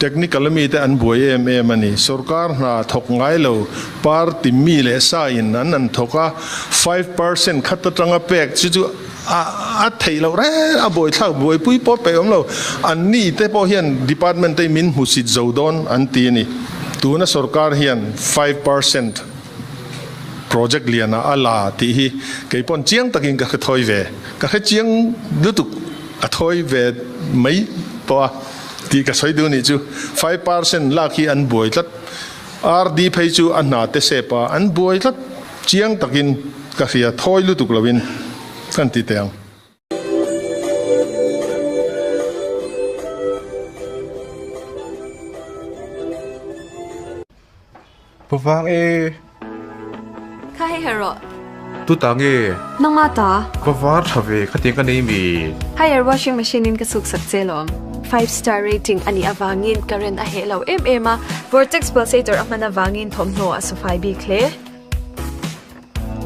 Technical ami te an buai em em a ni. Sorkar hna thawk ngai lo party mi leh sa in an an thawk a, 5% khat atanga pek chu chu a a theih loh reng a buaithlak buaipui pawh peih awm lo. An ni te pawh hian department te min hmusit zo dawn an ti a ni. Tuna sorkar hian 5% project lianah a la tih hi kei pawn chiang takin ka hre thawi ve. Ka hre chiang lutuk a thawi ve mai pawh a tih ka sawi duh nih chu. 5% lak hi an buai tlat. RD phei chu a hna te sep a, an buai tlat. Chiang takin ka hria thawi lutuk loin kan ti teh ang. Pu vang e. Kha hei her rawh. Tu ta nge? Nangma ta. Va var tha ve khatiang ka nei mi. Haier washing machine in ka suk sak che lawm. Five star rating a nih avangin current a heh lo em em a, vortex pulsator a hman avangin thawmhnaw a sufai bik hle.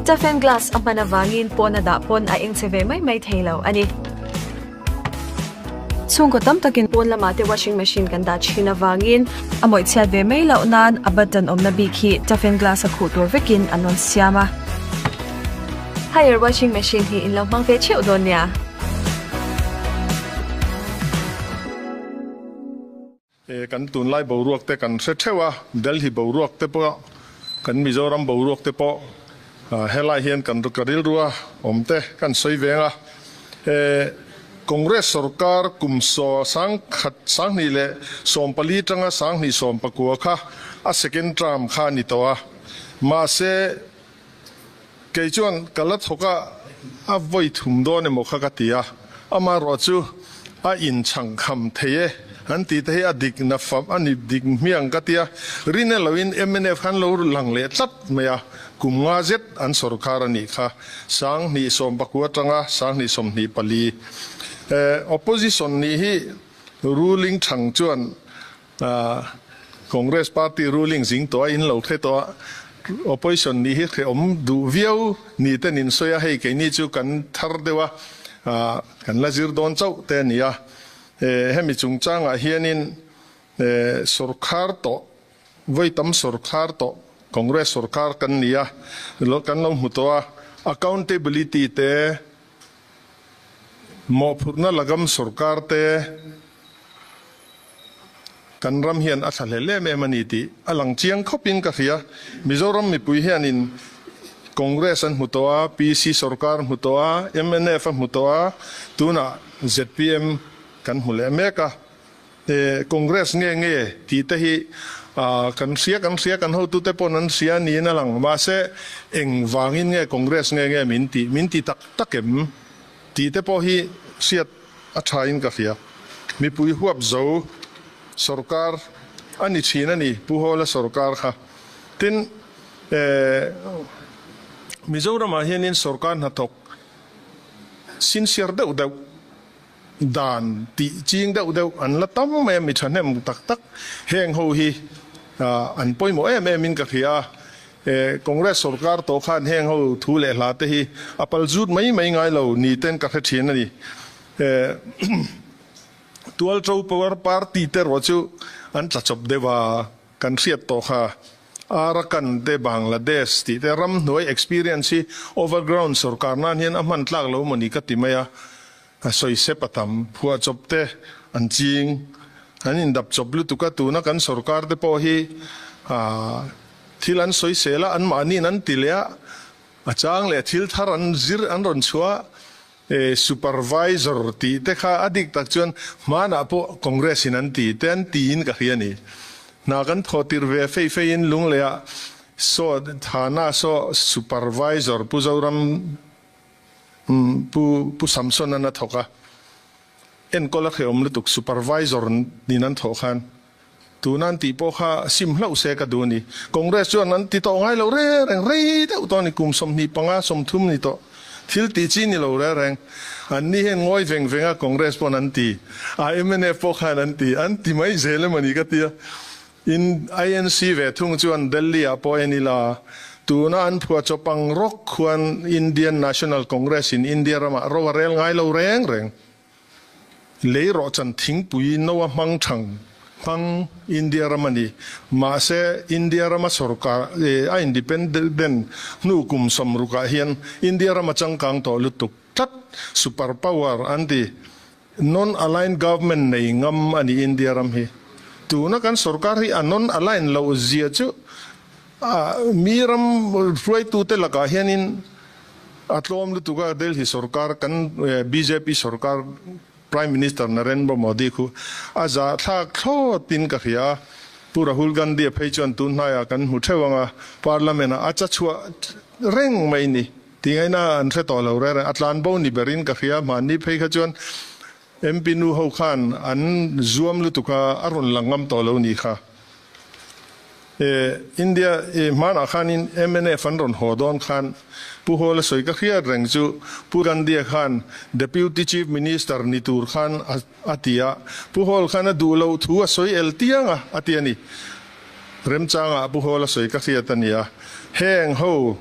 Toughen glass a hman avangin pawn a dah pawn a eng che ve mai mai thei lo a ni. Chhungkaw tam takin pawn lamah te washing machine kan dah thin avangin a mawih chhiat ve mai loh nan a button awmna bik hi toughen glass a khuh tur vekin an rawn siam a. Haier washing machine hi in lo hmang ve theuh dawn nia. Kan tunlai boruak te kan hre theuh a, Delhi boruak te pawh, kan Mizoram boruak te pawh helai hian kan ka rilru a awm te kan sawi veng a. Congress sorkar kum saw sangkhat sanghnih leh sawmpali tanga sanghnih sawmpakua kha a second term kha a ni tawh a, mahse kei chuan ka la thawk a, a vawi thum dawn emaw kha ka ti a, amaherawhchu a inchhangkham thei e an tih te hi a dik na fam a ni dik hmiang ka ti a, rin e loin mnf khan lo lang leh tlat mai a, kum nga zet an sawrkar a nih kha, 2019 atanga 2024. Opposition nih hi ruling thang chuan Congress party ruling zing tawh a in lo hre tawh a, opposition nih hi hrehawm duh viau ni ten in sawi a, hei keini chu kan thar deuh a, kan la zir dawn chauh te a ni a. Hemi chungchangah hianin sawrkhar tawh, vawi tam sawrkhar tawh Congress sawrkhar kan ni a, kan lo hmu tawh a, accountability te, mawhphurhna lagam sawrkar te, Kan ram hian a thlahlel em em a ni tih a lang chiang khawpin ka hria. Mizoram mipui hianin Congress an hmu tawh a, PC sorkar hmu tawh a, mnf a hmu tawh a, tunah zpm kan hmu leh mek a. Congress nge nge tih te hi kan hria kan hria, kan hotute pawn an hria niin a lang. Mahse, engvangin nge Congress nge nge min tih, min ti tak tak em tih te pawh hi hriat A thain ka hria. Mipui huap zo sorkar a ni thin a ni, Pu Hawla sorkar kha. Tin, Mizoramah hianin sorkar hnathawk sincere deuh deuh, dan tih ching deuh deuh an la tam mai a, mi thahnem tak tak heng ho hi an pawimawh em emin ka hria a. Congress sorkar tawh khan heng ho thu leh hla te hi a pal zut mai mai ngai lo ni ten ka hre thin a ni. Tual to power party te erawh chu an tla chawp deuh a, kan hriat tawh kha. Arakan te Bangladesh tih te ram hnuai experience hi overground sorkar nan hian a hman tlak lo maw ni ka ti mai a. A sawi sep a tam, phuah chawp te an ching, an indap chawp lutuk a, tuna kan sorkar te pawh hi thil an sawi sel a, anmahniin an ti leh a, a chang leh thil thar an zir an rawn chhuah a, supervisor tih te kha a dik tak chuan hmanah pawh Congress in an ti te an tiin ka hria a ni. Hna kan thawh tir ve fei feiin Lungleiah saw Thana saw supervisor Pu Zoram Pu Pu Samson an a thawk a, enkawl a hrehawm lutuk supervisor nin an thawh khan tuna an tih pawh kha sim hlauh se ka duh a ni. Congress chuan an ti tawh ngai lo reng reng, rei deuh tawh a ni, kum 25, 30 ni tawh thil tih chi ni lo reng reng. An ni hian ngawi veng veng a Congress pawn an ti a, mnf pawh khan an ti, an ti mai zel emaw ni ka ti a. In INC ve thung chuan Delhi ah pawh en ila, tuna an phuah chawp ang rawk khuan Indian National Congress in India ramah ro a rel ngai lo reng reng. Lei rawh chan thingpui no a hmang thang. hmang India ram a ni. Mahse, India rama sorkar a independent hnu kum sawmrukah hian India ram a changkang tawh lutuk tlat. Super power an ti. Non-aligned government nei ngam a ni India ram hi. Tuna kan sorkar hi a non-aligned loh zia chu mi ram hruaitute lakah hianin a tlawm lutuk a, Delhi sorkar kan bjp sorkar Prime Minister Narendra Modi khu a zahthlak thlawtin ka hria a, Pu Rahul Gandhi-a phei chuan tun hnaiah kan hmu theuh ang a, Parliament-ah a cha chhuah reng mai ni. Tingaina an hre tawh lo reng reng, a tlan bo ni berin ka hria, hmanni phei kha chuan MP nu ho khan an zuam lutuk a, a rawn lang ngam tawh lo ni kha. E, India e, hmanah khanin mnf an rawn haw dawn khan Pu Hawla sawi ka hriat reng chu Pu Gandhi-a khan Deputy Chief Minister ni tur khan a a ti a, Pu Hawl khan a duh loh thu a sawi el tiang a, a ti a ni. Remchangah Pu Hawla sawi ka hriat a ni a, heng ho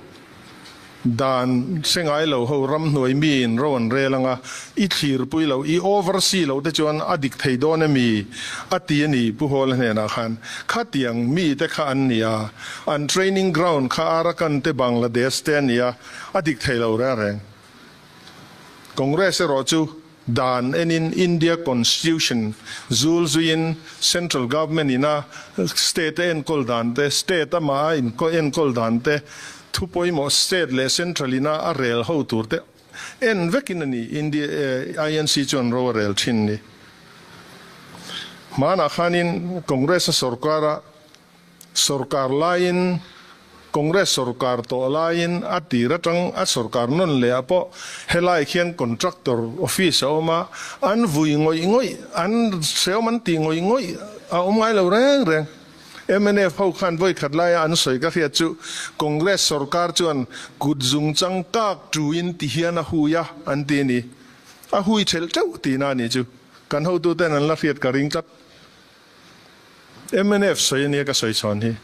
Dan hre ngai lo ho ramhnuai miin ro an rel anga, i thlirpui lo, i oversee loh te chuan a dik thei dawn emi? a ti a ni Pu Hawla hnenah khan. Khatiang mi te kha an ni a, an training ground kha Arakan te Bangladesh te a ni a, a dik thei lo reng reng. Congress erawh chu Dan enin India Constitution zul zuiin Central Government ina State a enkawl dan te, State amah a enkawl dan te, thu pawimawh State leh Central ina a rel ho tur te en vekin a ni India INC chuan ro a rel thin ni. Hmanah khanin Congress a sorkar a Sorkar laiin, Congress sorkar tawh laiin a tir atang a sorkar nawn leh ah pawh helai khian contractor office a awm a, an vui ngawih ngawih, an hreawm an tih ngawih ngawih a awm ngai lo reng reng. Mnf ho khan vawi khat laia an sawi ka hriat chu Congress sorkar chuan kut zungchang kak tuin ti hian a hui a an ti a ni. A hui thelh teuh tihna a nih chu. Kan hotuten an la hriat ka ring tlat. Mnf sawi ania ka sawi chhawn hi.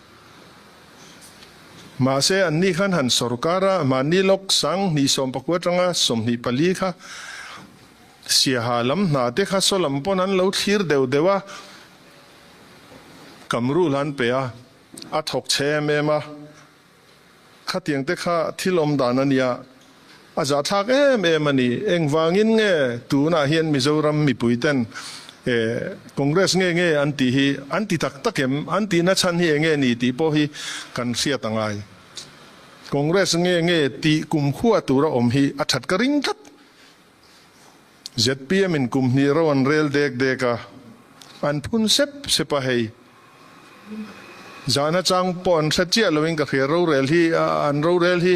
Mahse anni khan han sorkar a, mahni lawk sang hnih sawmpakua atanga 24 kha Siaha lam hna te kha saw lam pawn an lo thlir deuh deuh a, Kamrul an pe a, a thawk chhe em em a. Khatiang te kha thil awm dan a nia, a zahthlak em em a ni. Engvangin nge tunah hian Mizoram mipui ten Congress nge nge an tih hi an ti tak tak em? An tihna chhan hi enge ni tih pawh hi kan hriat a ngai. Congress nge nge tih kumkhua tura awm hi a that ka ring tlat. Zpm in kum hnih ro an rel dek dek a, an phun sep sep a hei. Zahna chang pawh an hre chiah loin ka hria, rorel hi an rorel hi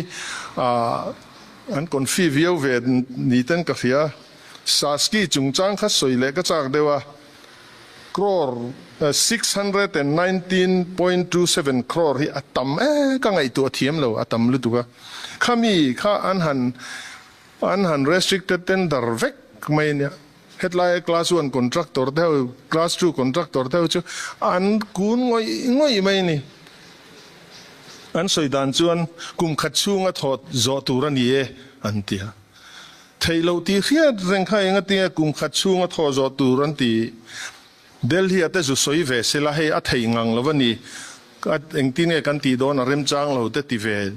an confi viau ve ni ten ka hria. Saski chungchang kha sawi leh ka chak deuh a, crore 619.27 crore hi a tam e ka ngaihtuah thiam lo, a tam lutuk a. Khami kha an han An han restricted tender vek mai ania. Hetlai class one contractor te ho, class two contractor te ho chu an kun ngawih ngawih mai a ni. An sawi dan chuan kum khat chhunga thawh zawh tur a ni e an ti a. Theih loh tih hriat reng kha enga tinge kum khat chhunga thawh zawh tur an ti. Delhi a te zu sawi ve sela hei a theih ngang lo a ni. Engtin nge kan tih dawn a remchang lo te ti ve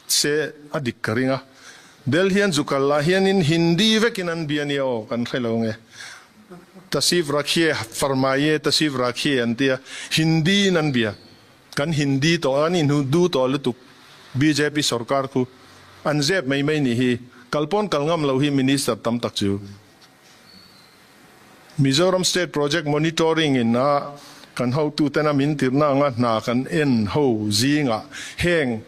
Se a dik ka ring a. Delhi an zu kal lah hianin Hindi vekin an bia nia aw kan hre lo nge. Tasif Rakhiye Farmaiye Tasif Rakhiye an tia Hindi in an bia. Kan Hindi tawh an inhu tawh lutuk bjp sorkar khu an zep mai mai nih hi. Kal pawn kal ngam lo hi minister tam tak chu. Mizoram State Project Monitoring in a kan hotuten a min tirhna anga hna kan en ho zingah heng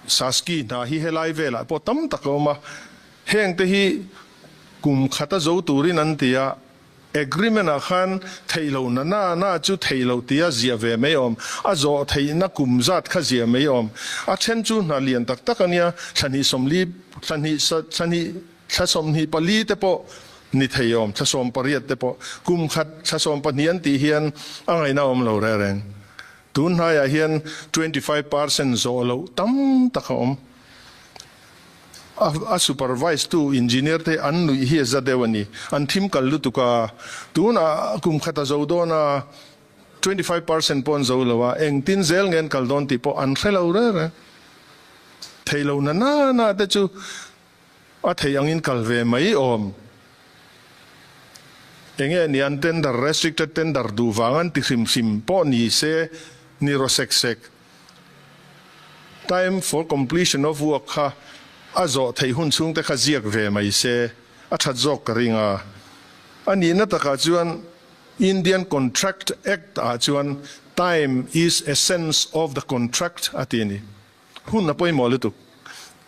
Saski hna hi helai velah pawh tam tak a awm a, heng te hi kum khata zo turin an ti a, Agreement ah khan theih loh na na na chu theih loh tia ziah ve mai awm, a zawh theihna kum zat kha ziah mai awm. A then chu hna lian tak tak a nia, thla hnih sawmli, thla hnih, thla hnih, thla 24 te pawh ni thei awm, thla 18 te pawh, kum khat thla 12 an tih hian a ngaihna awm lo reng reng. Tun hnaiah hian 25 percent zawh loh tam tak a awm. A supervise tu engineer te an nuih hi a za deuh a ni. An thim kal lutuk a, tunah kum khat a zo dawn a, 25% pawh an zo lo a, engtin zel nge an kal dawn tih pawh an hre lo reng reng. Thei lo na na na te chu a theih angin kal ve mai awm. Enge ni an tender, restricted tender duh vang an ti hrim hrim pawh ni se ni raw sek sek. Time for completion of work kha a zawh theih hun chhung te kha ziak ve mai se a that zawk ka ring a. A nihna takah chuan Indian Contract Act ah chuan time is essence of the contract a ti a ni. Hun a pawimawh lutuk.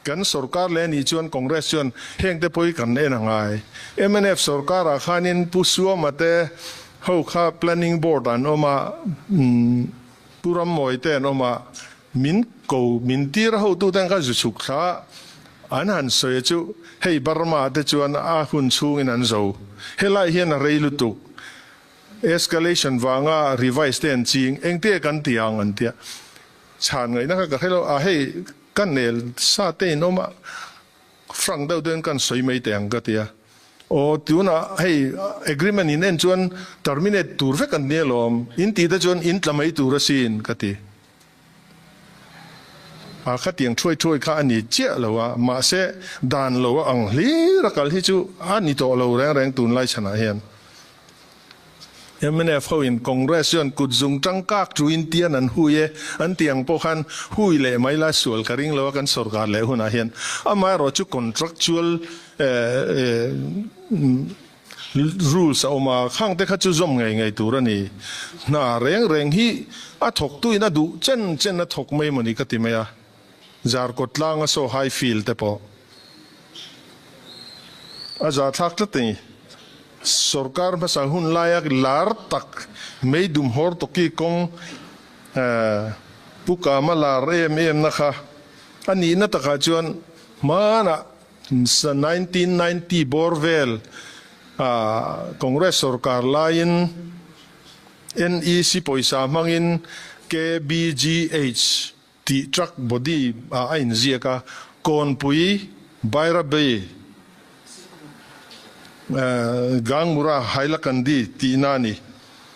Kan sorkar leh a nih chuan Congress chuan heng te pawh hi kan en a ngai. Mnf sorkar ah khanin Pu Suama te ho kha Planning Board ah an awm a, Pu Rammawi te an awm a, min ko min tir a hotu ten kha zu chhuk thla an han sawi a chu hei Burma te chuan a hun chhungin an zo. Helai hian a rei lutuk. Escalation vanga revise te an ching engtia kan ti ang an tia. Chhan ngaihna kha ka hre lo a, hei ka nel sa te in awm a, frank deuh deuhin kan sawi mai teh ang ka ti a. Aw tunah hei agreement in en chuan terminate tur vek an ni alawm, in tih te chuan in tla mai tur asin ka ti. A khatiang thuai thuai kha a ni chiah lo a, mahse dan lo a ang hlir a kal hi chu a ni tawh lo reng reng tunlai chhanah hian. Mnf ho in Congress chuan kut zung tang kak chu in tian an hui e an ti ang pawh khan hui leh mai la sual ka ring lo a kan sorkar leh hunah hian amaherawh chu contractual rules a awm a khang te kha chu zawm ngei ngei tur a ni. Hna reng reng hi a thawktu in a duh chen chen a thawk mai mawni ka ti mai a Zarkawt tlanga saw high field te pawh a za thlak tlat a ni. Sorkar hmasa hun laia lar tak Meidum hawr tawki kawng Pu Kama lar em em na kha a nihna takah chuan hmanah 1990 bawr vel Congress sorkar laiin NEC pawisa hmangin KBGH Tih truck body ah a inziak a, Kawnpui, Bairabei, Gangmura, Hailakandi tihna a ni.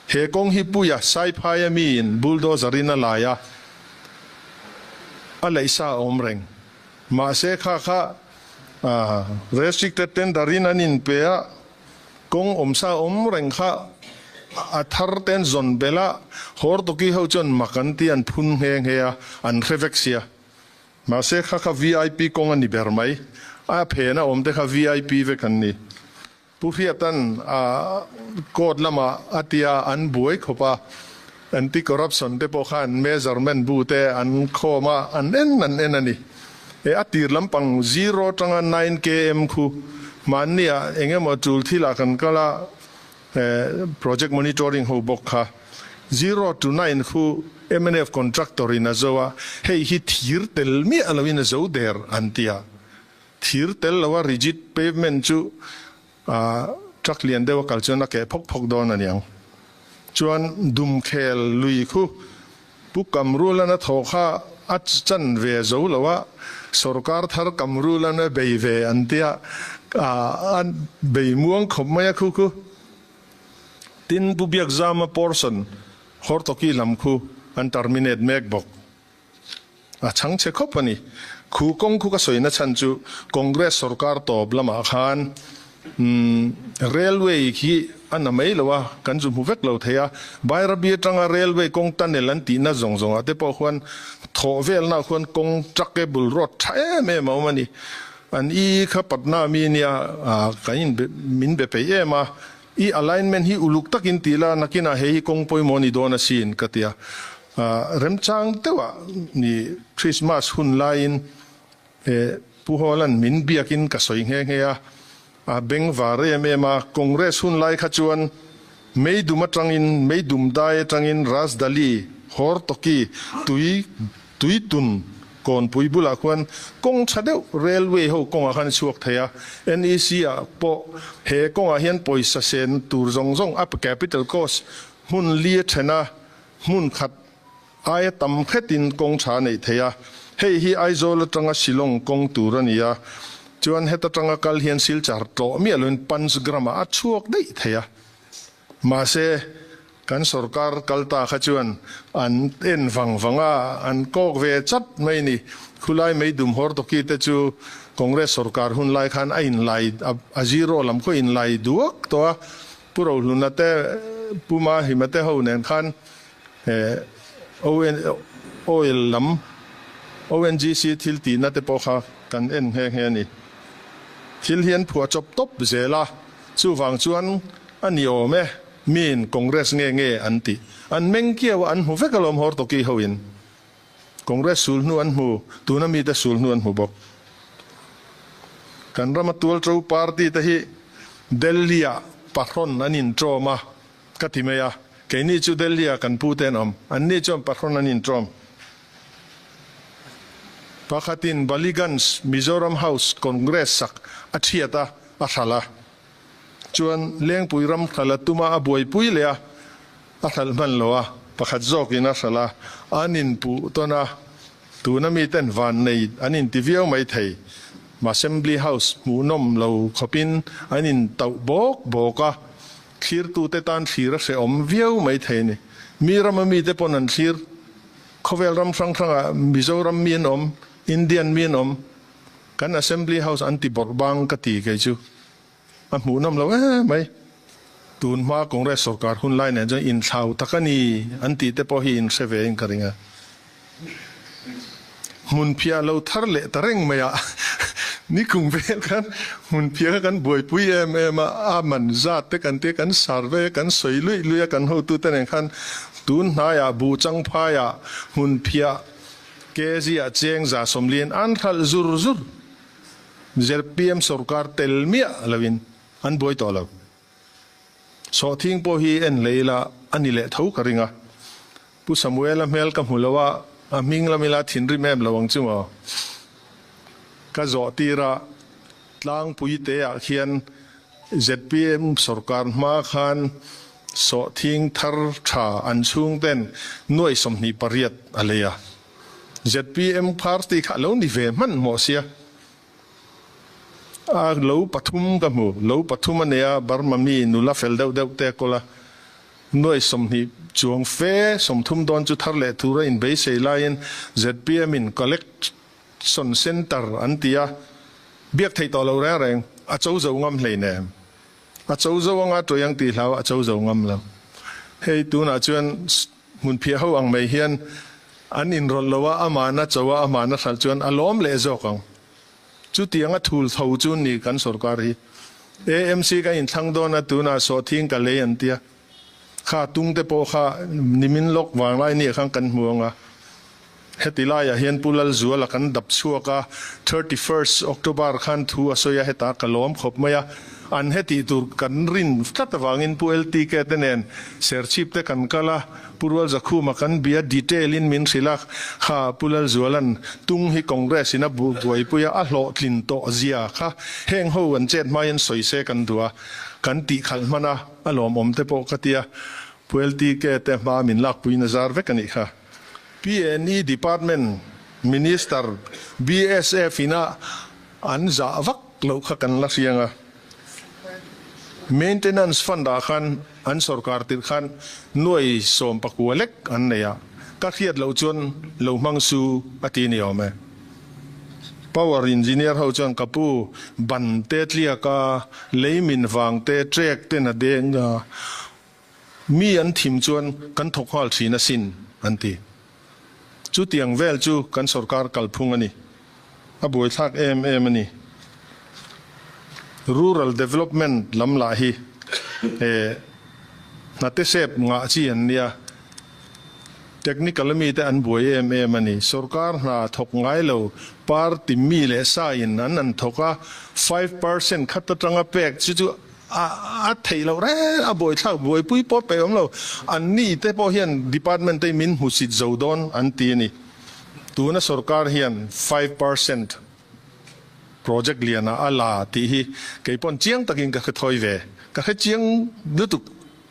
He kawng hi Puia Saiphaia miin bulldozer in a lai a, a leihsa a awm reng. Mahse kha kha restricted tender in an inpe a, Kawng awmsa awm reng kha a thar ten zawn belh a, Hortoki ho chuan mak an ti an phun nghe nghe a, an hre vek sia. Mahse kha kha vip kawng a ni ber mai. A phen a awm te kha vip vek an ni. Pu Hriatan a court lamah a tia an buai khawp a, anti corruption te pawh khan measurement bu te an khawm a, an en an en a ni. E a tir lampang zero atanga 9 km khu hmanniah eng emaw tul thilah kan kal a, e project monitoring ho bawk kha zero to nine khu mnf contractor in a zo a, hei hi thir tel miah loin a zo der an ti a, thir tel loa rigid pavement chu a truck lian deuh a kal chuan a keh phawk phawk dawn a niang. Chuan Dumkhel lui khu Pu Kamrulana thaw kha a chan ve zo lo a, sorkar thar Kamrulana bei ve an tia, a bei muang khawp mai a khu khu. Tin, Pu Biakzama portion Hortoki lam khu an terminate mek bawk. A chhang chhe khawp a ni. Khu kawng khu ka sawi na chhan chu Congress sorkar tawp lamah khan Railway khi a na mai lo a, kan zu hmu vek lo thei a. Bairabi atanga Railway kawng tunnel an tihna zawng zawngah te pawh khuan thawh velna khuan kawng truckable road tha em em a awm a ni. An i kha Patna mi nia kan in min be peih em a, i alignment hi uluk takin ti la nakinah hei hi kawng pawimawh a ni dawn asin ka ti a. Remchang deuhah ni Christmas hun laiin Pu Hawla'n min biakin ka sawi nghe nghe a, a beng var em em a, Congress hun lai kha chuan Meidum atangin, Meidum dai atangin Rasdali, Hortoki, tui Tuitun kawnpui bulah khuan kawng tha deuh railway ho kawngah khan a chhuak thei a, NEC ah pawh he kawngah hian pawisa sen tur zawng zawng a capital cost hmun li a then a, Hmun khat aia tam hretin kawng tha a neih theih a, hei hi Aizawl atanga Shillong kawng tur a ni a. Chuan heta tanga kal hian Silchar tlawh miah loin Panchgram ah a chhuak daih thei a. Mahse, kan sorkar kal ta kha chuan an en vang vang a, an kawk ve chat mai ni. Khulai meidum hawr tawki te chu Congress sorkar hun lai khan a inlai, a zero lam khaw inlai duak tawh a. Pu Rohluna te, Pu Mahima te ho nen khan Oil lam ONGC thil tihna te pawh kha kan en nghe nghe a ni. Thil hi an phuah chawp tawp zel a, chuvang chuan a ni awm e, miin Congress nge nge an tih. An meng kiau a, an hmu vek alawm Hortoki hoin. Congress sul hnu an hmu, tuna mite sul hnu an hmu bawk. Kan rama tualṭo party te hi Delhi-ah pahrawn an inṭawm a, ka ti mai a, keini chu Delhi-ah kan pute an awm, anni chuan pahrawn an inṭawm. Pakhatin Ballygunge Mizoram House Congress sak a ṭhiat a, a hralh a. Chuan Lengpui ram hralh a tum a, a buaipui leh a, a hralh hman lo a, pakhat zawkin a hralh a, an inpuh tawn a, tuna miten van nei an inti viau mai thei. Assembly House hmuhnawm lo khawpin an intauh bawk bawk a, thlirtute tan thlir a hrehawm viau mai thei a ni. Mi rama mite pawn an thlir, khawvel ram hrang hrangah Mizoram mi an awm, Indian mi an awm, kan Assembly House an ti bawrh bang ka ti kei chu. A hmuhnawm lo em mai. Tun hma Congress sorkar hun lai nen chuan inthlau tak a ni an tih te pawh hi in hre ve in ka ring a. Hmunphiah lo thar leh ta reng mai a, nikum vel khan hmunphiah kha kan buaipui em em a, a man zat te kan tia kan survey a kan sawi luih luih a kan hotute nen khan tun hnaiah Buhchangphaiah hmunphiah kg ah cheng 140 an hralh zur zur. ZPM sorkar tel miah loin an buai tawh lo. Sawhthing pawh hi en hlei ila a ni leh tho ka ring a. Pu Samuela hmel ka hmu lo a, a hming lam ila thinrim em lo ang chu maw. Ka zawh tir a, tlangpui te ah khian ZPM sorkar hma khan sawhthing thar tha an chhung ten nuai 28 a lei a. ZPM party kha lo ni ve hman hmawh sia. A lo pathum ka hmu, lo pathum a nei a, Burma mi nula fel deuh deuh te a kawl a, nuai 20 chuang fe 30 dawn chu thar leh tur a inbeisei laiin ZPM in collection centre an ti a, biak theih tawh lo reng reng, a cho zo ngam hleinem. A cho zo anga tawih ang tih hlau a cho zo ngam lo. Hei tunah chuan Hmunphiah ho ang mai hian an inrawlh lo a, amahna cho a, amahna hralh chuan a lawm leh zawk ang. Chutiang a thul tho chu ni kan sorkar hi. AMC kan inthlang dawn a, tunah sawhthing ka lei an tia. Kha tung te pawh kha nimin lawk vanglai nia khan kan hmu ang a. Heti laiah hian Pu Lalzuala kan dap chhuak a, 31st October khan thu a sawi a, hetah ka lawm khawp mai a, an hetih tur kan rin tlat avangin Pu LTK te nen Serchhip te kan kal a, Pu Rualzakhuma kan bia detail in min hrilh a, kha Pu Lalzuala'n tung hi Congress in a buaipui a, a hlawhtlin tawh zia kha heng ho an chet hmain sawi se kan duh a, kan tih khalh hman a, a lawmawm te pawh ka tia, Pu LTK te hma min lakpui na zar vek a nih kha. PNE Department Minister BSF ina an zah vak loh kha kan la hriang a. Maintenance Fund ah khan an sorkar tirh khan nuai 19 lek an nei a, ka hriat loh chuan lo hmang su a ti ni awm e. Power Engineer ho chuan ka pu ban te tliak a, leimin vang te trek ten a deng a, Mi an thim chuan kan thawk nghal thin asin, an ti. Chutiang vel chu kan sorkar kalphung a ni. A buaithlak em em a ni. Rural development lam lah hi e hnate sep ngah chi an nia. Technical mite an buai em em a ni. Sorkar hna thawk ngai lo party mi leh sa in an an thawk a, 5% khat atanga pek chu chu A theih loh reng a buaithlak buaipui pawh peih awm lo. An ni te pawh hian department te min hmusit zo dawn an ti a ni. Tuna sorkar hian 5% project lianah a la tih hi kei pawn chiang takin ka hre thawi ve. Ka hre chiang lutuk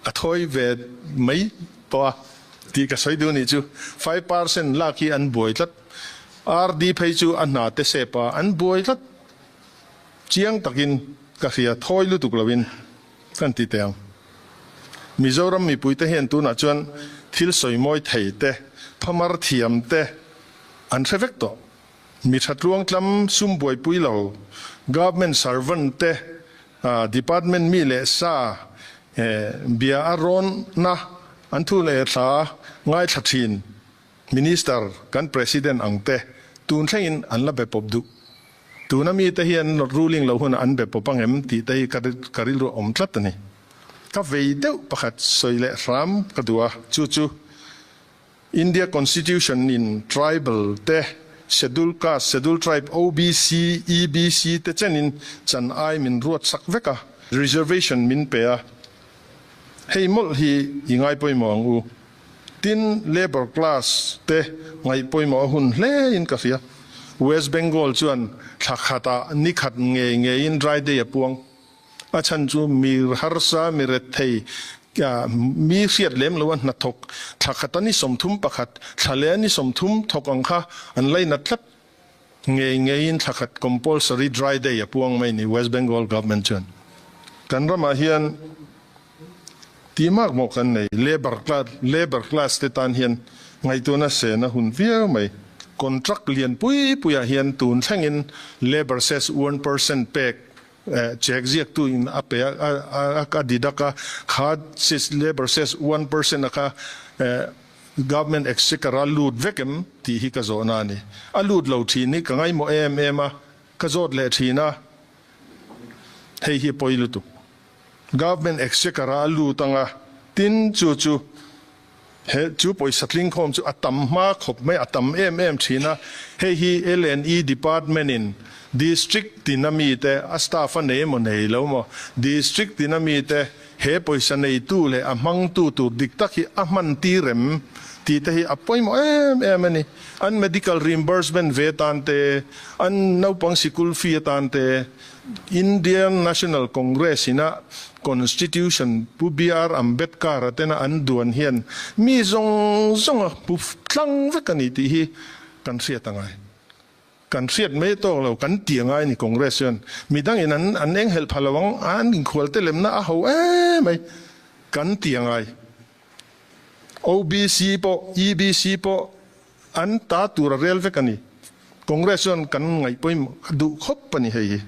a thawi ve mai tawh a tih ka sawi duh a nih chu. 5% lak hi an buai tlat. RD phei chu a hna te sep a an buai tlat. Chiang takin ka hria thawi lutuk loin kan ti teh ang. Mizoram mipuite hian tunah chuan thil sawi mawi thei te, phamar thiam te an hre vek tawh. Mi tha tluangtlam sum buaipui lo, government servant te, department mi leh sa bia a rawnna an thu leh thla ngaithla thin Minister kan President ang te tun thlengin an la be pawp duh. Tuna mite hian ruling lo hunah an be pawp ang em tih te hi ka rilru a awm tlat a ni. Ka vei deuh pakhat sawi leh hram ka duh a, chu chu India Constitution in Tribal te, Schedule Caste, Schedule Tribe, OBC, EBC te chenin chan ai min ruat sak vek a, reservation min pe a, hei mawlh hi i ngai pawimawh ang u. Tin, Labour class te ngaih pawimawh a hun hle in ka hria. West Bengal chuan thla khatah ni khat ngei ngeiin dry day a puang. A chhan chu mi harsa, mi rethei, mi hriat lem lo a hnathawk thla khata ni 31, thla leh a ni 30 thawk ang kha an lainat tlat ngei ngeiin thla khat compulsory dry day a puang mai ni West Bengal government chuan. Kan ramah hian tih mak mawh kan nei, labour class, labour class te tan hian ngaihtuahna sen a hun viau mai. Contract lian pui puiah hian tun thlengin labour cess 1% pek Check ziaktu in a pe a, a deduct a, kha cess labour cess 1% a kha government exchequer a lut vek em tih hi ka zawhna a ni. A lut lo thin hi ka ngaihmawh em em a, ka zawt leh thin a, hei hi a pawi lutuk. Government exchequer a lut anga tin chu chu he chu pawisa tlingkhawm chu a tam hma khawp mai, a tam em em thin a, hei hi L&E department in district tina mite a staff a nei emaw nei lo maw, district tina mite he pawisa neitu leh a hmangtu tur dik tak hi a hman tir em tih te hi a pawimawh em em a ni. An medical reimbursement ve atan te, an naupang sikul fee atan te, Indian National Congress ina Constitution Pu BR Ambedkar-a tena an duan hian mi zawng zawng a hmu tlang vek a ni tih hi kan hriat a ngai. Kan hriat mai tawk lo, kan ti a ngai a ni Congress chuan. Midangin an an enghelh pha lo ang, an inkhual te lemna a ho em mai. Kan ti a ngai. OBC pawh, EBC pawh An ta tur a rel vek a ni. Congress chuan kan ngaih pawimawh duh khawp a ni hei hi.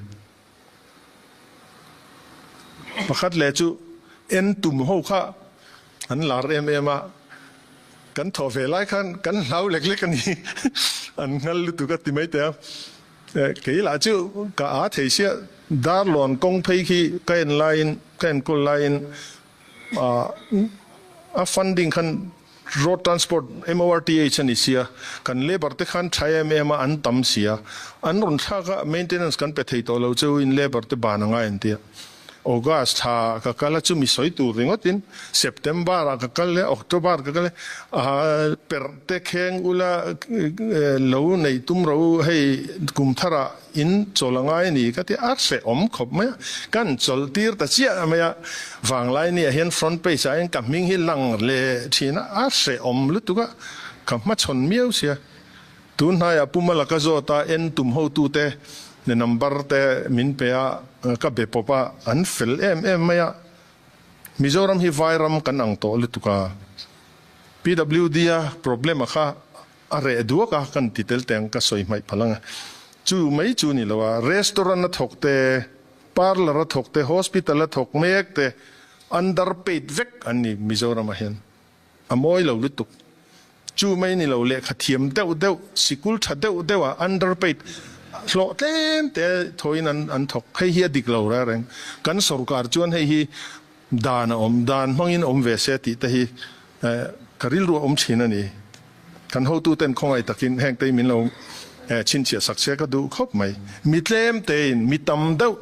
Pakhat leh chu en tum ho kha an lar em em a, kan thawh ve lai khan kan hlau lek lek a ni. An nghal lutuk a ti mai teh a. Kei lah chu ka a thei sia, Darlawn kawng phei khi ka en laiin, ka enkawl laiin A funding khan Road Transport, MORTH a ni sia, kan labour te khan tha em em a, an tam sia, an rawn thlak a, maintenance kan pe thei tawh lo cheu in labour te ban a ngai an tia. August thla ka kal a, chumi sawi tur ringawt in September ah ka kal e, October ka kal e, perh te kheng ula lo neih tum ro u, hei kum thar ah In chawl a ngai a ni ka ti a, hrehawm khawp mai a, kan chawlh tir ta chiah mai a, vanglai ni ah hian front page ah hian ka hming hi lang leh thin a, a hrehawm lutuk a, ka hmachhawn miau sia. Tun hnaiah Pu Malaka zawt a en tum hotute number te min pe a, ka be pawp a, an fel em em mai a, Mizoram hi vairam kan ang tawh lutuk a, PWD a problem a kha A reh duak a, kan ti tel teng ka sawi hmaih palh ang a. Chu mai chu ni lo a, restaurant a thawk te, parlour a thawk te, hospital a thawk mek te underpaid vek an ni Mizoram ah hian. A mawi lo lutuk. Chu mai ni lo lehkha thiam deuh deuh, sikul tha deuh deuh ah underpaid hlawh tlem te thawhin an an thawk. Hei hi a dik lo reng reng. Kan sorkar chuan hei hi dan a awm, dan hmangin awm ve se tih te hi Ka rilru a awm thin a ni. Kan hotuten khawngaih takin heng te hi min lo chhinchhiah sak se ka duh khawp mai. Mi tlem tein, mi tam deuh,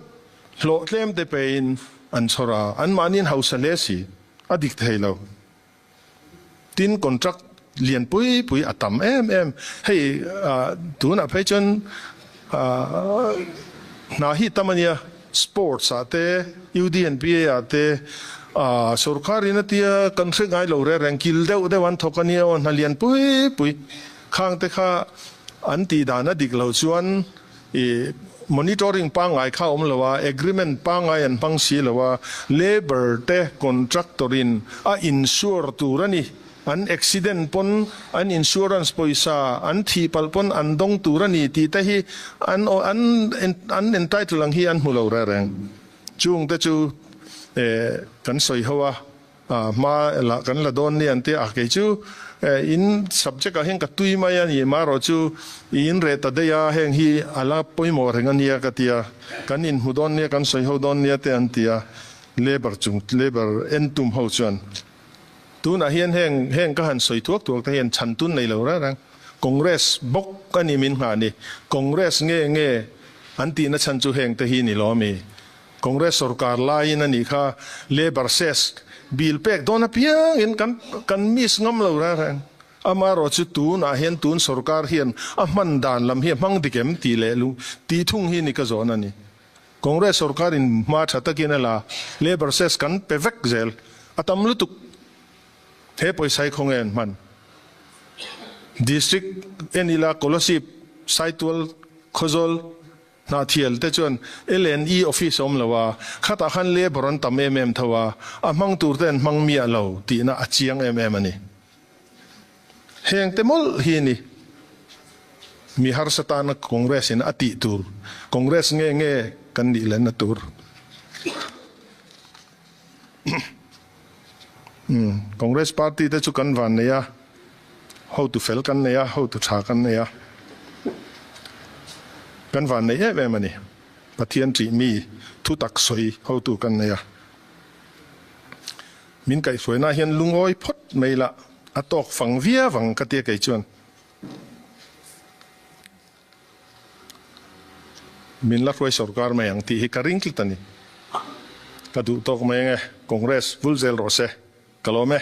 hlawh tlem te pein an chhawr a, anmahniin hausa hle si, a dik thei lo. Tin, contract lian pui pui a tam em em. Hei tunah phei chuan hna hi tam a nia. Sports ah te, UDNPA ah te sorkar in a tia kan hre ngai lo reng reng, kil deuh deuh an thawk a nia aw, hna lian pui pui khang te kha an tih dan a dik loh chuan i Monitoring pangngai kha awm lo a, agreement pangngai an hmang si lo a, labour te contractor in a insure tur a ni. An accident pawn an insurance pawisa an thih palh pawn an dawng tur a ni tih te hi an an an entitle ang hi an hmu lo reng reng. Chung te chu kan sawi ho a. Hma la kan la dawn nia an tia a, kei chu in subject ah hian ka tui mai a ni, marawh chu i in reh ta daih a, heng hi a la pawimawh reng a nia ka tia, kan inhmu dawn nia, kan sawi ho dawn nia te an tia, labour chung labour en tum ho chuan tunah hian heng heng ka han sawi thuak thuak te hian chhan tun nei lo reng reng, Congress bawk a ni min nghah ni, Congress nge nge an tihna chhan chu heng te hi ni lo a mi? Congress sorkar laiin a nih kha Labour cess bill pek dawn apiangin kan kan miss ngam lo reng reng. Amaherawh chu tunah hian tun sorkar hian a hman dan lam hi a hmang dik em tih leh lung tih thung hi ni ka zawn a ni. Congress sorkarin hma tha takin a la, Labour cess kan pe vek zel a tam lutuk. He pawisa hi khawnge an hman? District en ila Kolasib, Saitual, Khawzawl, Hnahthial te chuan LNE office a awm lo a, khatah khan labour an tam em em tho a, a hmang tur te an hmang miah lo tihna a chiang em em a ni. Heng te mawlh hi ni mi harsa tana Congress in a tih tur, Congress nge nge kan nih lenna tur. Congress party te chu kan van nei a, hotu fel kan nei a, hotu tha kan nei a, kan van nei em em a ni. Pathian ṭih mi thu tak sawi hotu kan nei a. Min kaihhruaina hian lungawi phawt mai la, a tawk fang viau ang ka tia kei chuan. Min la hruai sorkar mai ang tih hi ka ring tlat a ni. Ka duh tawk mai ang e, Congress vul zel rawh se. Ka lawm e.